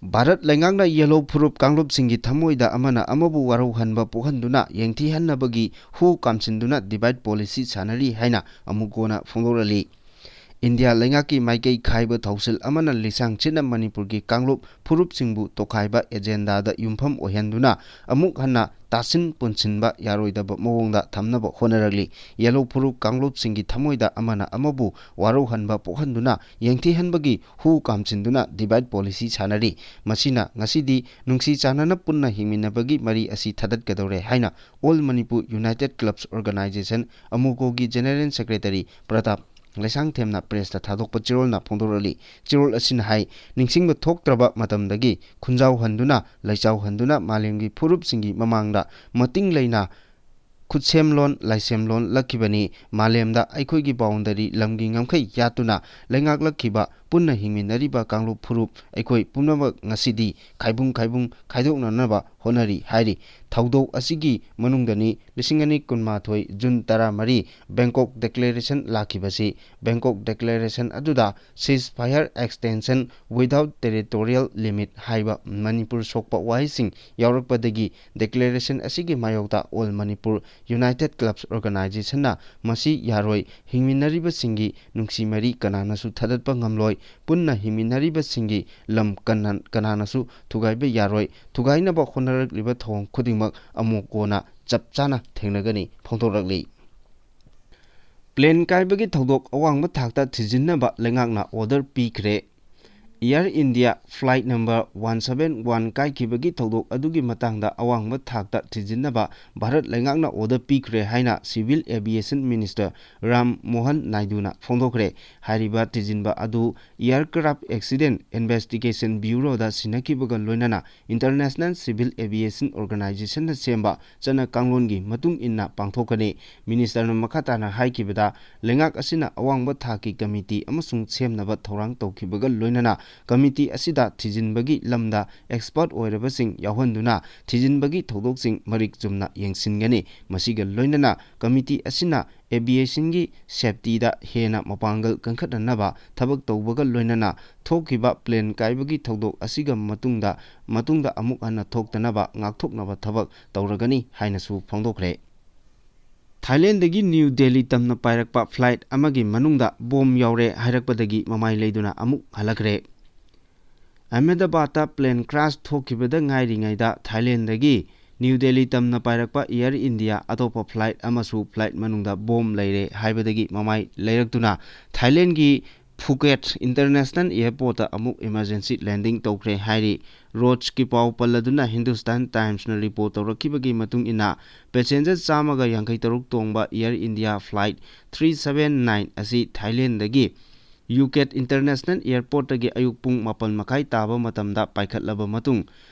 ꯚꯥꯔꯠ ꯂꯩꯉꯥꯛꯅ ꯌꯦꯜꯍꯧ ꯐꯨꯔꯨꯞ ꯀꯥꯡꯂꯨꯞꯁꯤꯡꯒꯤ ꯊꯃꯣꯏꯗ ꯑꯃꯅ ꯑꯃꯕꯨ ꯋꯥꯔꯧꯍꯟꯕ ꯄꯣꯛꯍꯟꯗꯨꯅ ꯌꯦꯡꯊꯤꯍꯟꯅꯕꯒꯤ ꯍꯨ ꯀꯥꯝꯁꯤꯟꯗꯨꯅ ꯗꯤꯚꯥꯏꯠ ꯄꯣꯂꯤꯁꯤ ꯁꯥꯟꯅꯔꯤ ꯍꯥꯏꯅ ꯑꯃꯨꯛ ꯀꯣꯟꯅ ꯐꯣꯡꯗꯣꯔꯛꯂꯤ꯫ ꯏꯟꯗꯤꯌꯥ ꯂꯩꯉꯥꯛꯀꯤ ꯃꯥꯏꯀꯩ ꯈꯥꯏꯕ ꯊꯧꯁꯤꯜ ꯑꯃꯅ ꯂꯤꯁꯥꯡ ꯁꯤꯠꯅ ꯃꯅꯤꯄꯨꯔꯒꯤ ꯀꯥꯡꯂꯨꯞ ꯐꯨꯔꯨꯞꯁꯤꯡꯕꯨ ꯇꯣꯈꯥꯏꯕ ꯑꯦꯖꯦꯟꯗꯥꯗ ꯌꯨꯝꯐꯝ ꯑꯣꯏꯍꯟꯗꯨꯅ ꯑꯃꯨꯛ ꯍꯟꯅ ꯇꯥꯁꯤꯟ ꯄꯨꯟꯁꯤꯟꯕ ꯌꯥꯔꯣꯏꯗꯕ ꯃꯑꯣꯡꯗ ꯊꯝꯅꯕ ꯍꯣꯠꯅꯔꯛꯂꯤ꯫ ꯌꯦꯜꯍꯧ ꯐꯨꯔꯨꯞ ꯀꯥꯡꯂꯨꯞꯁꯤꯡꯒꯤ ꯊꯃꯣꯏꯗ ꯑꯃꯅ ꯑꯃꯕꯨ ꯋꯥꯔꯧꯍꯟꯕ ꯄꯣꯛꯍꯟꯗꯨꯅ ꯌꯦꯡꯊꯤꯍꯟꯕꯒꯤ ꯍꯨ ꯀꯥꯝꯁꯤꯟꯗꯨꯅ ꯗꯤꯚꯥꯏꯠ ꯄꯣꯂꯤꯁꯤ ꯁꯥꯟꯅꯔꯤ꯫ ꯃꯁꯤꯅ ꯉꯁꯤꯗꯤ ꯅꯨꯡꯁꯤ ꯆꯥꯟꯅꯅ ꯄꯨꯟꯅ ꯍꯤꯡꯃꯤꯟꯅꯕꯒꯤ ꯃꯔꯤ ꯑꯁꯤ ꯊꯥꯗꯠꯀꯗꯧꯔꯦ ꯍꯥꯏꯅ all Manipur united clubs organisation, ꯑꯃꯨꯀꯣꯒꯤ ꯖꯦꯅꯦꯔꯦꯜ ꯁꯦꯀ꯭ꯔꯦꯇꯔꯤ ꯄ꯭ꯔꯇꯥꯞ ꯂꯩꯁꯥꯡꯊꯦꯝꯅ ꯄ꯭ꯔꯦꯁꯇ ꯊꯥꯗꯣꯛꯄ ꯆꯦꯔꯣꯜꯅ ꯐꯣꯡꯗꯣꯔꯛꯂꯤ꯫ ꯆꯦꯔꯣꯜ ꯑꯁꯤꯅ ꯍꯥꯏ, ꯅꯤꯡꯁꯤꯡꯕ ꯊꯣꯛꯇ꯭ꯔꯕ ꯃꯇꯝꯗꯒꯤ ꯈꯨꯟꯖꯥꯎꯍꯟꯗꯨꯅ, ꯂꯩꯆꯥꯎꯍꯟꯗꯨꯅ ꯃꯥꯂꯦꯝꯒꯤ ꯐꯨꯔꯨꯞꯁꯤꯡꯒꯤ ꯃꯃꯥꯡꯗ ꯃꯇꯤꯡ ꯂꯩꯅ ꯈꯨꯠꯁꯦꯝꯂꯣꯟ ꯂꯥꯏꯁꯦꯝꯂꯣꯟꯂꯛꯈꯤꯕꯅꯤ꯫ ꯃꯥꯂꯦꯝꯗ ꯑꯩꯈꯣꯏꯒꯤ ꯕꯥꯎꯟꯗꯔꯤ, ꯂꯝꯒꯤ ꯉꯝꯈꯩ ꯌꯥꯠꯇꯨꯅ ꯂꯩꯉꯥꯛꯂꯛꯈꯤꯕ ꯄꯨꯟꯅ ꯍꯤꯡꯃꯤꯟꯅꯔꯤꯕ ꯀꯥꯡꯂꯨꯞ ꯐꯨꯔꯨꯞ ꯑꯩꯈꯣꯏ ꯄꯨꯝꯅꯃꯛ ꯉꯁꯤꯗꯤ ꯈꯥꯏꯕꯨꯡ ꯈꯥꯏꯕꯨꯡ ꯈꯥꯏꯗꯣꯛꯅꯅꯕ ꯍꯣꯠꯅꯔꯤ ꯍꯥꯏꯔꯤ꯫ ꯊꯧꯗꯣꯛ ꯑꯁꯤꯒꯤ ꯃꯅꯨꯡꯗꯅꯤ ꯂꯤꯁꯤꯡ ꯑꯅꯤ ꯀꯨꯟꯃꯥꯊꯣꯏ ꯖꯨꯟ ꯇꯔꯥꯃꯔꯤ ꯕꯦꯡꯀꯣꯛ ꯗꯦꯀ꯭ꯂꯦꯔꯦꯁꯟ ꯂꯥꯛꯈꯤꯕꯁꯤ꯫ ꯕꯦꯡꯀꯣꯛ ꯗꯦꯀ꯭ꯂꯦꯔꯦꯁꯟ ꯑꯗꯨꯗ ceasefire extension without territorial limit ꯍꯥꯏꯕ ꯃꯅꯤꯄꯨꯔ ꯁꯣꯛꯄ ꯋꯥꯍꯩꯁꯤꯡ ꯌꯥꯎꯔꯛꯄꯗꯒꯤ ꯗꯦꯀ꯭ꯂꯦꯔꯦꯁꯟ ꯑꯁꯤꯒꯤ ꯃꯥꯌꯣꯛꯇ ꯑꯣꯜ ꯃꯅꯤꯄꯨꯔ ꯌꯨꯅꯥꯏꯇꯦꯠ ꯀ꯭ꯂꯕꯁ ꯑꯣꯔꯒꯅꯥꯏꯖꯦꯁꯟꯅ ꯃꯁꯤ ꯌꯥꯔꯣꯏ, ꯍꯤꯡꯃꯤꯟꯅꯔꯤꯕꯁꯤꯡꯒꯤ ꯅꯨꯡꯁꯤ ꯃꯔꯤ ꯀꯅꯥꯅꯁꯨ ꯊꯥꯗꯠꯄ ꯉꯝꯂꯣꯏ, ꯄꯨꯟꯅ ꯍꯤꯡꯃꯤꯟꯅꯔꯤꯕꯁꯤꯡꯒꯤ ꯂꯝ ꯀꯅꯥ-, ꯀꯅꯥꯅꯁꯨ ꯊꯨꯒꯥꯏꯕ ꯌꯥꯔꯣꯏ, ꯊꯨꯒꯥꯏꯅꯕ ꯍꯣꯠꯅꯔꯛꯂꯤꯕ ꯊꯧꯑꯣꯡ ꯈꯨꯗꯤꯡꯃꯛ ꯑꯃꯨꯛ ꯀꯣꯟꯅ ꯆꯞ ꯆꯥꯅ ꯊꯦꯡꯅꯒꯅꯤ ꯐꯣꯡꯗꯣꯔꯛꯂꯤ꯫ ꯄ꯭ꯂꯦꯟ ꯀꯥꯏꯕꯒꯤ ꯊꯧꯗꯣꯛ ꯑꯋꯥꯡꯕ ꯊꯥꯛꯇ ꯊꯤꯖꯤꯟꯅꯕ ꯂꯩꯉꯥꯛꯅ ꯑꯣꯔꯗꯔ ꯄꯤꯈ꯭ꯔꯦ꯫ Air India flight number one seven one ꯀꯥꯏꯈꯤꯕꯒꯤ ꯊꯧꯗꯣꯛ ꯑꯗꯨꯒꯤ ꯃꯇꯥꯡꯗ ꯑꯋꯥꯡꯕ ꯊꯥꯛꯇ ꯊꯤꯖꯤꯟꯅꯕ ꯚꯥꯔꯠ ꯂꯩꯉꯥꯛꯅ order ꯄꯤꯈ꯭ꯔꯦ ꯍꯥꯏꯅ Civil Aviation Minister Ram Mohan ꯅꯥꯏꯗꯨꯅ ꯐꯣꯡꯗꯣꯛꯈ꯭ꯔꯦ꯫ ꯍꯥꯏꯔꯤꯕ ꯊꯤꯖꯤꯟꯕ ꯑꯗꯨ Aircraft Accident Investigation Bureauꯗ ꯁꯤꯟꯅꯈꯤꯕꯒ ꯂꯣꯏꯅꯅ International Civil Aviation Organizationꯅ ꯁꯦꯝꯕ ꯆꯠꯅ ꯀꯥꯡꯂꯣꯟꯒꯤ ꯃꯇꯨꯡ ꯏꯟꯅ ꯄꯥꯡꯊꯣꯛꯀꯅꯤ꯫ Ministerꯅ ꯃꯈꯥ ꯇꯥꯅ ꯍꯥꯏꯈꯤꯕꯗ, ꯂꯩꯉꯥꯛ ꯑꯁꯤꯅ ꯑꯋꯥꯡꯕ ꯊꯥꯛꯀꯤ committee ꯑꯃꯁꯨꯡ ꯁꯦꯝꯅꯕ ꯊꯧꯔꯥꯡ ꯇꯧꯈꯤꯕꯒ ꯂꯣꯏꯅꯅ committee ꯑꯁꯤꯗ ꯊꯤꯖꯤꯟꯕꯒꯤ ꯂꯝꯗ expert ꯑꯣꯏꯔꯕꯁꯤꯡ ꯌꯥꯎꯍꯟꯗꯨꯅ ꯊꯤꯖꯤꯟꯕꯒꯤ ꯊꯧꯗꯣꯛꯁꯤꯡ ꯃꯔꯤꯛ ꯆꯨꯝꯅ ꯌꯦꯡꯁꯤꯟꯒꯅꯤ꯫ ꯃꯁꯤꯒ ꯂꯣꯏꯅꯅ committee ꯑꯁꯤꯅ aviationꯒꯤ safetyꯗ ꯍꯦꯟꯅ ꯃꯄꯥꯡꯒꯜ ꯀꯟꯈꯠꯍꯟꯅꯕ ꯊꯕꯛ ꯇꯧꯕꯒ ꯂꯣꯏꯅꯅ ꯊꯣꯛꯈꯤꯕ plane ꯀꯥꯏꯕꯒꯤ ꯊꯧꯗꯣꯛ ꯑꯁꯤꯒ ꯃꯇꯨꯡꯗ, ꯃꯇꯨꯡꯗ ꯑꯃꯨꯛ ꯍꯟꯅ ꯊꯣꯛꯇꯅꯕ ꯉꯥꯛꯊꯣꯛꯅꯕ ꯊꯕꯛ ꯇꯧꯔꯒꯅꯤ ꯍꯥꯏꯅꯁꯨ ꯐꯣꯡꯗꯣꯛꯈ꯭ꯔꯦ꯫ ꯊꯥꯏꯂꯦꯟꯗꯒꯤ ꯅ꯭ꯌꯨ ꯗꯦꯜꯂꯤ ꯇꯝꯅ ꯄꯥꯏꯔꯛꯄ flight ꯑꯃꯒꯤ ꯃꯅꯨꯡꯗ bomb ꯌꯥꯎꯔꯦ ꯍꯥꯏꯔꯛꯄꯗꯒꯤ ꯃꯃꯥꯏ ꯂꯩꯗꯨꯅ ꯑꯃꯨꯛ ꯍꯜꯂꯛꯈ꯭ꯔꯦ꯫ ꯑꯍꯃꯦꯗꯕꯥꯗꯇ plane crash ꯊꯣꯛꯈꯤꯕꯗ ꯉꯥꯏꯔꯤꯉꯩꯗ ꯊꯥꯏꯂꯦꯟꯗꯒꯤ ꯅ꯭ꯌꯨ ꯗꯦꯜꯂꯤ ꯇꯝꯅ ꯄꯥꯏꯔꯛꯄ Air India ꯑꯇꯣꯞꯄ flight ꯑꯃꯁꯨ flight ꯃꯅꯨꯡꯗ bomb ꯂꯩꯔꯦ ꯍꯥꯏꯕꯗꯒꯤ ꯃꯃꯥꯏ ꯂꯩꯔꯛꯇꯨꯅ ꯊꯥꯏꯂꯦꯟꯗꯒꯤ ꯐꯨꯀꯦꯠ International Airportꯇ ꯑꯃꯨꯛ emergency landing ꯇꯧꯈ꯭ꯔꯦ ꯍꯥꯏꯔꯤ꯫ ꯔꯣꯏꯇꯔꯁꯀꯤ ꯄꯥꯎ ꯄꯜꯂꯗꯨꯅ Hindustan Timesꯅ report ꯇꯧꯔꯛꯈꯤꯕꯒꯤ ꯃꯇꯨꯡ ꯏꯟꯅ, passenger ꯆꯥꯝꯃꯒ ꯌꯥꯡꯈꯩ ꯇꯔꯨꯛ ꯇꯣꯡꯕ Air India flight three seven nine ꯑꯁꯤ ꯊꯥꯏꯂꯦꯟꯗꯒꯤ ꯐꯨꯀꯦꯠ International Airportꯇꯒꯤ ꯑꯌꯨꯛ ꯄꯨꯡ ꯃꯥꯄꯟ ꯃꯈꯥꯏ ꯇꯥꯕ ꯃꯇꯝꯗ ꯄꯥꯏꯈꯠꯂꯕ ꯃꯇꯨꯡ,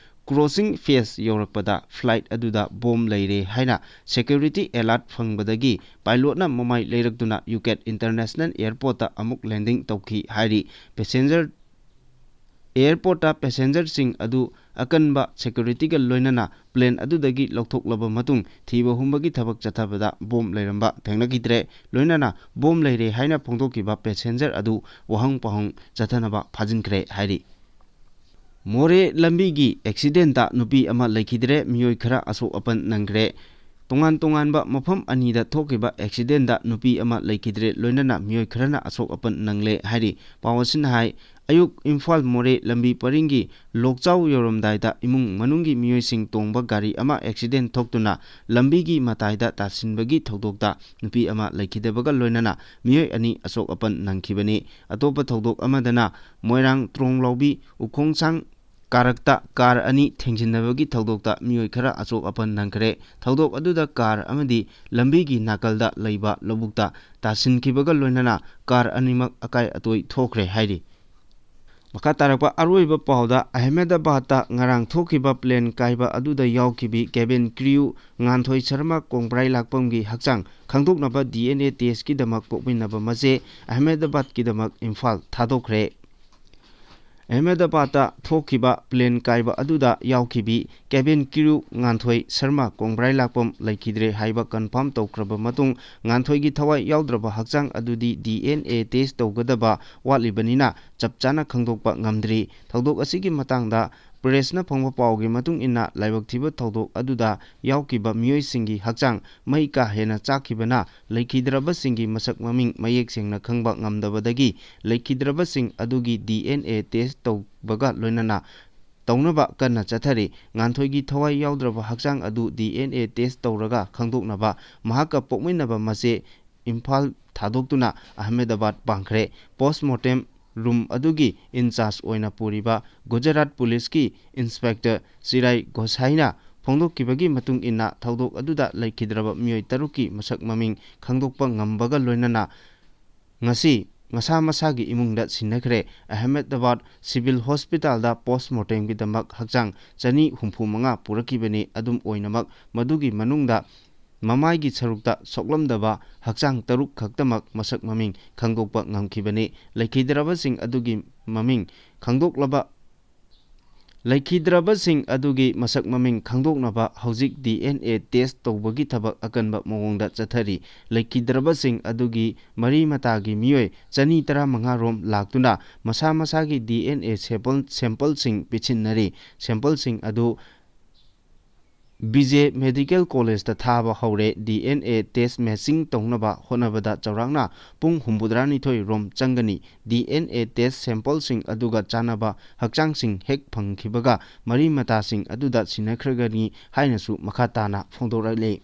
crossing phase ꯌꯧꯔꯛꯄꯗ flight ꯑꯗꯨꯗ bomb ꯂꯩꯔꯦ ꯍꯥꯏꯅ security alert ꯐꯪꯕꯗꯒꯤ pilotꯅ ꯃꯃꯥꯏ ꯂꯩꯔꯛꯇꯨꯅ ꯐꯨꯀꯦꯠ International Airportꯇ ꯑꯃꯨꯛ landing ꯇꯧꯈꯤ ꯍꯥꯏꯔꯤ꯫ Passenger, airportꯇ passengerꯁꯤꯡ ꯑꯗꯨ ꯑꯀꯟꯕ securityꯒ ꯂꯣꯏꯅꯅ plane ꯑꯗꯨꯗꯒꯤ ꯂꯧꯊꯣꯛꯂꯕ ꯃꯇꯨꯡ ꯊꯤꯕ ꯍꯨꯝꯕꯒꯤ ꯊꯕꯛ ꯆꯠꯊꯕꯗ bomb ꯂꯩꯔꯝꯕ ꯊꯦꯡꯅꯈꯤꯗ꯭ꯔꯦ꯫ ꯂꯣꯏꯅꯅ bomb ꯂꯩꯔꯦ ꯍꯥꯏꯅ ꯐꯣꯡꯗꯣꯛꯈꯤꯕ passenger ꯑꯗꯨ ꯋꯥꯍꯪ ꯄꯥꯎꯍꯪ ꯆꯠꯊꯅꯕ ꯐꯥꯖꯤꯟꯈ꯭ꯔꯦ ꯍꯥꯏꯔꯤ꯫ ꯃꯣꯔꯦ ꯂꯝꯕꯤꯒꯤ accidentꯇ ꯅꯨꯄꯤ ꯑꯃ ꯂꯩꯈꯤꯗ꯭ꯔꯦ, ꯃꯤꯑꯣꯏ ꯈꯔ ꯑꯁꯣꯛ ꯑꯄꯟ ꯅꯪꯈ꯭ꯔꯦ꯫ ꯇꯣꯉꯥꯟ ꯇꯣꯉꯥꯟꯕ ꯃꯐꯝ ꯑꯅꯤꯗ ꯊꯣꯛꯈꯤꯕ ꯑꯦꯛꯁꯤꯗꯦꯟꯗ ꯅꯨꯄꯤ ꯑꯃ ꯂꯩꯈꯤꯗ꯭ꯔꯦ, ꯂꯣꯏꯅꯅ ꯃꯤꯑꯣꯏ ꯈꯔꯅ ꯑꯁꯣꯛ ꯑꯄꯟ ꯅꯪꯂꯦ ꯍꯥꯏꯔꯤ꯫ ꯄꯥꯎ ꯑꯁꯤꯅ ꯍꯥꯏ, ꯑꯌꯨꯛ ꯏꯝꯐꯥꯜ ꯃꯣꯔꯦ ꯂꯝꯕꯤ ꯄꯔꯤꯡꯒꯤ ꯂꯣꯛꯆꯥꯎ ꯌꯧꯔꯝꯗꯥꯏꯗ ꯏꯃꯨꯡ ꯃꯅꯨꯡꯒꯤ ꯃꯤꯑꯣꯏꯁꯤꯡ ꯇꯣꯡꯕ ꯒꯥꯔꯤ ꯑꯃ ꯑꯦꯛꯁꯤꯗꯦꯟ ꯊꯣꯛꯇꯨꯅ ꯂꯝꯕꯤꯒꯤ ꯃꯇꯥꯏꯗ ꯇꯥꯁꯤꯟꯕꯒꯤ ꯊꯧꯗꯣꯛꯇ ꯅꯨꯄꯤ ꯑꯃ ꯂꯩꯈꯤꯗꯕꯒ ꯂꯣꯏꯅꯅ ꯃꯤꯑꯣꯏ ꯑꯅꯤ ꯑꯁꯣꯛ ꯑꯄꯟ ꯅꯪꯈꯤꯕꯅꯤ꯫ ꯑꯇꯣꯞꯄ ꯊꯧꯗꯣꯛ ꯑꯃꯗꯅ ꯃꯣꯏꯔꯥꯡ ꯇ꯭ꯔꯣꯡꯂꯥꯎꯕꯤ ꯎꯈꯣꯡꯁꯥꯡ ꯀꯥꯔꯛꯇ ꯀꯥꯔ ꯑꯅꯤ ꯊꯦꯡꯖꯤꯟꯅꯕꯒꯤ ꯊꯧꯗꯣꯛꯇ ꯃꯤꯑꯣꯏ ꯈꯔ ꯑꯁꯣꯛ ꯑꯄꯟ ꯅꯪꯈ꯭ꯔꯦ꯫ ꯊꯧꯗꯣꯛ ꯑꯗꯨꯗ ꯀꯥꯔ ꯑꯃꯗꯤ ꯂꯝꯕꯤꯒꯤ ꯅꯥꯀꯜꯗ ꯂꯩꯕ ꯂꯧꯕꯨꯛꯇ ꯇꯥꯁꯤꯟꯈꯤꯕꯒ ꯂꯣꯏꯅꯅ ꯀꯥꯔ ꯑꯅꯤꯃꯛ ꯑꯀꯥꯏ ꯑꯇꯣꯏ ꯊꯣꯛꯈ꯭ꯔꯦ ꯍꯥꯏꯔꯤ꯫ ꯃꯈꯥ ꯇꯥꯔꯛꯄ ꯑꯔꯣꯏꯕ ꯄꯥꯎꯗ, ꯑꯍꯃꯦꯗꯕꯥꯗꯇ ꯉꯔꯥꯡ ꯊꯣꯛꯈꯤꯕ ꯄ꯭ꯂꯦꯟ ꯀꯥꯏꯕ ꯑꯗꯨꯗ ꯌꯥꯎꯈꯤꯕꯤ ꯀꯦꯕꯤꯟ ꯀ꯭ꯔꯤꯌꯨ ꯉꯥꯟꯊꯣꯏ ꯁꯔꯃ ꯀꯣꯡꯕ꯭ꯔꯥꯏ ꯂꯥꯛꯄꯝꯒꯤ ꯍꯛꯆꯥꯡ ꯈꯪꯗꯣꯛꯅꯕ ꯗꯤ ꯑꯦꯟ ꯑꯦ ꯇꯦꯁꯀꯤꯗꯃꯛ ꯄꯣꯛꯃꯤꯟꯅꯕ ꯃꯆꯦ ꯑꯍꯃꯦꯗꯕꯥꯗꯀꯤꯗꯃꯛ ꯏꯝꯐꯥꯜ ꯊꯥꯗꯣꯛꯈ꯭ꯔꯦ꯫ ꯑꯍꯃꯦꯗꯕꯥꯗꯇ ꯊꯣꯛꯈꯤꯕ ꯄ꯭ꯂꯦꯟ ꯀꯥꯏꯕ ꯑꯗꯨꯗ ꯌꯥꯎꯈꯤꯕꯤ ꯀꯦꯕꯤꯟ ꯀ꯭ꯔꯤꯌꯨ ꯉꯥꯟꯊꯣꯏ ꯁꯔꯃ ꯀꯣꯡꯕ꯭ꯔꯥꯏ ꯂꯥꯛꯄꯝ ꯂꯩꯈꯤꯗ꯭ꯔꯦ ꯍꯥꯏꯕ ꯀꯟꯐꯥꯔꯝ ꯇꯧꯈ꯭ꯔꯕ ꯃꯇꯨꯡ, ꯉꯥꯟꯊꯣꯏꯒꯤ ꯊꯋꯥꯏ ꯌꯥꯎꯗ꯭ꯔꯕ ꯍꯛꯆꯥꯡ ꯑꯗꯨꯗꯤ ꯗꯤ ꯑꯦꯟ ꯑꯦ ꯇꯦꯁ ꯇꯧꯒꯗꯕ ꯋꯥꯠꯂꯤꯕꯅꯤꯅ ꯆꯞ ꯆꯥꯅ ꯈꯪꯗꯣꯛꯄ ꯉꯝꯗ꯭ꯔꯤ꯫ ꯊꯧꯗꯣꯛ ꯑꯁꯤꯒꯤ ꯃꯇꯥꯡꯗ ꯄ꯭ꯔꯦꯁꯅ ꯐꯪꯕ ꯄꯥꯎꯒꯤ ꯃꯇꯨꯡ ꯏꯟꯅ, ꯂꯥꯏꯕꯛ ꯊꯤꯕ ꯊꯧꯗꯣꯛ ꯑꯗꯨꯗ ꯌꯥꯎꯈꯤꯕ ꯃꯤꯑꯣꯏꯁꯤꯡꯒꯤ ꯍꯛꯆꯥꯡ ꯃꯩ ꯀꯥ ꯍꯦꯟꯅ ꯆꯥꯛꯈꯤꯕꯅ ꯂꯩꯈꯤꯗ꯭ꯔꯕꯁꯤꯡꯒꯤ ꯃꯁꯛ ꯃꯃꯤꯡ ꯃꯌꯦꯛ ꯁꯦꯡꯅ ꯈꯪꯕ ꯉꯝꯗꯕꯗꯒꯤ ꯂꯩꯈꯤꯗ꯭ꯔꯕꯁꯤꯡ ꯑꯗꯨꯒꯤ ꯗꯤ ꯑꯦꯟ ꯑꯦ ꯇꯦꯁ ꯇꯧꯕꯒ ꯂꯣꯏꯅꯅ ꯇꯧꯅꯕ ꯀꯟꯅ ꯆꯠꯊꯔꯤ꯫ ꯉꯥꯟꯊꯣꯏꯒꯤ ꯊꯋꯥꯏ ꯌꯥꯎꯗ꯭ꯔꯕ ꯍꯛꯆꯥꯡ ꯑꯗꯨ ꯗꯤ ꯑꯦꯟ ꯑꯦ ꯇꯦꯁ ꯇꯧꯔꯒ ꯈꯪꯗꯣꯛꯅꯕ ꯃꯍꯥꯛꯀ ꯄꯣꯛꯃꯤꯟꯅꯕ ꯃꯆꯦ ꯏꯝꯐꯥꯜ ꯊꯥꯗꯣꯛꯇꯨꯅ ꯑꯍꯃꯦꯗꯕꯥꯗ ꯄꯥꯡꯈ꯭ꯔꯦ꯫ ꯄꯣꯁꯃꯣꯔꯇꯦꯝ ꯔꯨꯝ ꯑꯗꯨꯒꯤ ꯏꯟꯆꯥꯔꯖ ꯑꯣꯏꯅ ꯄꯨꯔꯤꯕ ꯒꯨꯖꯔꯥꯠ ꯄꯨꯂꯤꯁꯀꯤ ꯏꯟꯁꯄꯦꯛꯇꯔ ꯆꯤꯔꯥꯏ ꯒꯣꯁꯥꯏꯅ ꯐꯣꯡꯗꯣꯛꯈꯤꯕꯒꯤ ꯃꯇꯨꯡ ꯏꯟꯅ, ꯊꯧꯗꯣꯛ ꯑꯗꯨꯗ ꯂꯩꯈꯤꯗ꯭ꯔꯕ ꯃꯤꯑꯣꯏ ꯇꯔꯨꯛꯀꯤ ꯃꯁꯛ ꯃꯃꯤꯡ ꯈꯪꯗꯣꯛꯄ ꯉꯝꯕꯒ ꯂꯣꯏꯅꯅ ꯉꯁꯤ ꯃꯁꯥ ꯃꯁꯥꯒꯤ ꯏꯃꯨꯡꯗ ꯁꯤꯟꯅꯈ꯭ꯔꯦ꯫ ꯑꯍꯃꯦꯗꯕꯥꯗ ꯁꯤꯚꯤꯜ ꯍꯣꯁꯄꯤꯇꯥꯜꯗ ꯄꯣꯁꯃꯣꯔꯇꯦꯝꯒꯤꯗꯃꯛ ꯍꯛꯆꯥꯡ ꯆꯅꯤ ꯍꯨꯝꯐꯨ ꯃꯉꯥ ꯄꯨꯔꯛꯈꯤꯕꯅꯤ꯫ ꯑꯗꯨꯝ ꯑꯣꯏꯅꯃꯛ, ꯃꯗꯨꯒꯤ ꯃꯅꯨꯡꯗ ꯃꯃꯥꯏꯒꯤ ꯁꯔꯨꯛꯇ ꯁꯣꯛꯂꯝꯗꯕ ꯍꯛꯆꯥꯡ ꯇꯔꯨꯛ ꯈꯛꯇꯃꯛ ꯃꯁꯛ ꯃꯃꯤꯡ ꯈꯪꯗꯣꯛꯄ ꯉꯝꯈꯤꯕꯅꯤ꯫ ꯂꯩꯈꯤꯗ꯭ꯔꯕꯁꯤꯡ ꯑꯗꯨꯒꯤ ꯃꯃꯤꯡ ꯈꯪꯗꯣꯛꯂꯕ ꯂꯩꯈꯤꯗ꯭ꯔꯕꯁꯤꯡ ꯑꯗꯨꯒꯤ ꯃꯁꯛ ꯃꯃꯤꯡ ꯈꯪꯗꯣꯛꯅꯕ ꯍꯧꯖꯤꯛ ꯗꯤ ꯑꯦꯟ ꯑꯦ ꯇꯦꯁ ꯇꯧꯕꯒꯤ ꯊꯕꯛ ꯑꯀꯟꯕ ꯃꯑꯣꯡꯗ ꯆꯠꯊꯔꯤ꯫ ꯂꯩꯈꯤꯗ꯭ꯔꯕꯁꯤꯡ ꯑꯗꯨꯒꯤ ꯃꯔꯤ ꯃꯇꯥꯒꯤ ꯃꯤꯑꯣꯏ ꯆꯅꯤ ꯇꯔꯥꯃꯉꯥ ꯔꯣꯝ ꯂꯥꯛꯇꯨꯅ ꯃꯁꯥ ꯃꯁꯥꯒꯤ ꯗꯤ ꯑꯦꯟ ꯑꯦ ꯁꯦꯝꯄꯜ, ꯁꯦꯝꯄꯜꯁꯤꯡ ꯄꯤꯁꯤꯟꯅꯔꯤ꯫ ꯁꯦꯝꯄꯜꯁꯤꯡ ꯑꯗꯨ ꯕꯤ ꯖꯦ ꯃꯦꯗꯤꯀꯦꯜ ꯀꯣꯂꯦꯖꯇ ꯊꯥꯕ ꯍꯧꯔꯦ꯫ D N A test matching ꯇꯧꯅꯕ ꯍꯣꯠꯅꯕꯗ ꯆꯥꯎꯔꯥꯛꯅ ꯄꯨꯡ ꯍꯨꯝꯐꯨꯇꯔꯥꯅꯤꯊꯣꯏ ꯔꯣꯝ ꯆꯪꯒꯅꯤ꯫ ꯗꯤ ꯑꯦꯟ ꯑꯦ ꯇꯦꯁ ꯁꯦꯝꯄꯜꯁꯤꯡ ꯑꯗꯨꯒ ꯆꯥꯟꯅꯕ ꯍꯛꯆꯥꯡꯁꯤꯡ ꯍꯦꯛ ꯐꯪꯈꯤꯕꯒ ꯃꯔꯤ ꯃꯇꯥꯁꯤꯡ ꯑꯗꯨꯗ ꯁꯤꯟꯅꯈ꯭ꯔꯒꯅꯤ ꯍꯥꯏꯅꯁꯨ ꯃꯈꯥ ꯇꯥꯅ ꯐꯣꯡꯗꯣꯔꯛꯂꯤ꯫